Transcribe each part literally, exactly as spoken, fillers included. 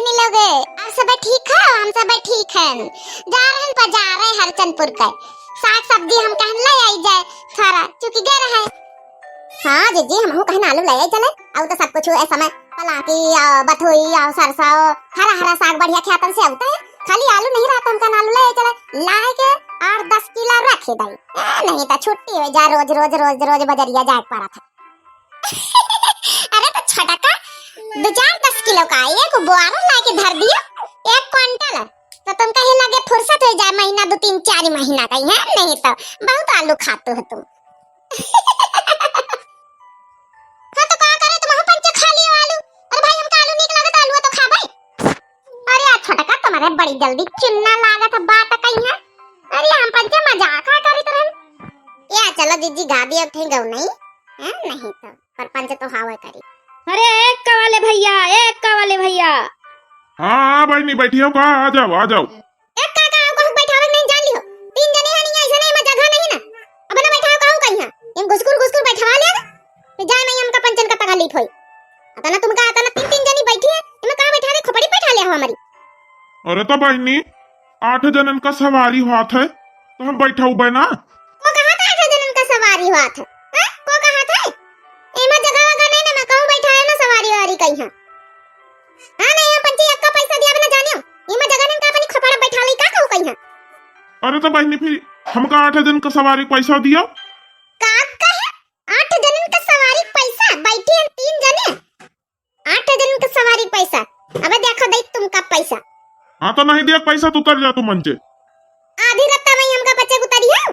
नहीं लोगे, आप सब ठीक है? हम सब ठीक हैं। जा रहे हैं बाजारे हरिचंदपुर के, साग सब्जी हम कहन ले आई जाए थोड़ा, चुकी गए रहे। हाँ जीजी, हमहू कहन आलू ले आई चले, और तो सब कुछ ए समय पलाकी और बथुई और सरसों, हरा हरा साग बढ़िया खेतन से आवता है। खाली आलू नहीं रहता, हम कहन आलू ले आई चले, लाए के आठ दस किलो रखे दई। ए, नहीं तो छुट्टी हो जा, रोज रोज रोज रोज बजरिया जाए के पड़त है। अरे तो छोटका, दो चार दस किलो का एक बोरा लाके धर दियो, एक क्विंटल, तो तुमका ही लगे फुर्सत हो जाए महीना, दो तीन चार महीना का ही है, नहीं तो बहुत आलू खाते हो तुम। हाँ तो का करे, तुम पंचे खा लियो आलू। अरे भाई, हमका आलू नीक लागत, आलू तो खाबे। अरे यार छोटका, तुम्हारे बड़ी जल्दी चिन्ना लागत है बात कही है। अरे हम पंचे मजाक है करी तरह। या चलो जीजी गा दियो थे गौ नहीं, हैं? नहीं तो पर पंच तो हावे करी। अरे एक का वाले भैया, एक का वाले भैया। हाँ, हाँ बहिनी, बैठियो का, आ जाओ, आ जाओ। एक का का आओ कहूँ बैठावे नहीं जान लियो। तीन जने हनी ऐसे नहीं, एमा जगह नहीं ना। अब ना बैठाओ कहूँ कहीं है। इन घुसकुर घुसकुर बैठवा ले। तो जाए मैं हमका पंचन का तकलीफ होई। अतना तुमका, अतना तीन तीन जनी बैठी है, इमे कहाँ बैठा दे, खोपड़ी बैठा ले हो हमारी। अरे तो बहिनी, आठ जनन का सवारी होत है, तो हम बैठाउबे ना। को कहा था आठ जनन का सवारी होत है? हाँ? को कहा था? एमा जगह वगह नहीं ना, मैं कहूँ बैठाए ना सवारी वारी कहीं है। हाँ, नहीं, हम पंची एक्का पैसा दिया बिना जानियो। एमा जगह नहीं का अपनी खोपड़ा बैठा ली, का कहूँ कहीं है? अरे तो बहिनी, फिर हमका आठ जन का सवारी पैसा दियो। का कहे? आठ जनन का सवारी पैसा? बैठी हैं तीन जने। आठ जनन का सवारी पैसा। अबे देखो दई तुमका पैसा। हाँ तो नहीं दिया पैसा तो उतर जा तू मंचे। आधी रत्ता में हमका बच्चे उतरी है।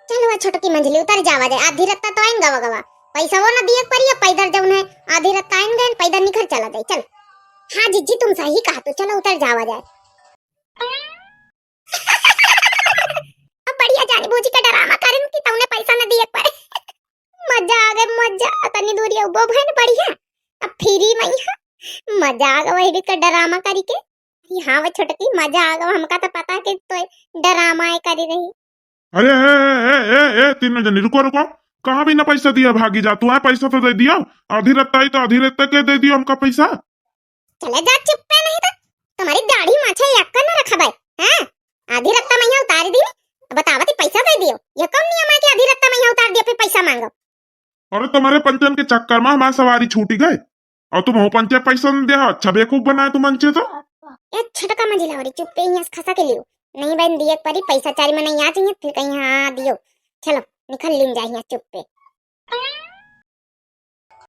चलो आ छोटकी मंझली उतर जावा जाए। आधी रत्ता तो आइन गवा गवा। पैसा वो ना दिए पड़ी है, पैदल जाऊन है। आधी रत्ता आइन गए, पैदल निखर चला जाए। चल। हाँ जीजी तुम सही कहा, तो चलो उतर जावा जाए। अब बढ़िया जानी बूझी के डरामा करें कि तौने पैसा न दिए पड़े। मजा आ गए, मजा। तनी दूरी उबो भैन बढ़िया। अब फ्री में ही मजा आ गए, वही भी के डरामा करी के। अरे हाँ, वो छोटकी मजा आ गए, हमका तो पता कि तो डरामा है करी रही। अरे ए, ए, ए, ए, ए, तीनों जनी रुको, रुको। कहाँ भी ना पैसा दिया भागी जा तू, है पैसा तो दे दियो। आधी रत्ता आई तो आधी रत्ता के दे दियो हमका पैसा। चले जा चुप्पे नहीं तो तुम्हारी दाढ़ी माछे यक्का न रखबे, हैं? आधी रत्ता मैया उतार दी, बतावत ही पैसा दे दियो। ये कौन नियम है कि आधी रत्ता मैया उतार दिया फिर पैसा मांगो? अरे तुम्हारे पंचन के चक्कर में हमारी सवारी छूटी गए और तुम हो पंचे पैसा न दे, अच्छा बेवकूफ बनाए तुम पंचे तो। ए छोटका मंझिला वाली चुप्पे यहाँ से खसा के लियो, नहीं बहन दिए परी पैसा चारी में नहीं आ चाहिए फिर कहीं हाँ दियो। चलो निकल लीन जा यहाँ चुप्पे।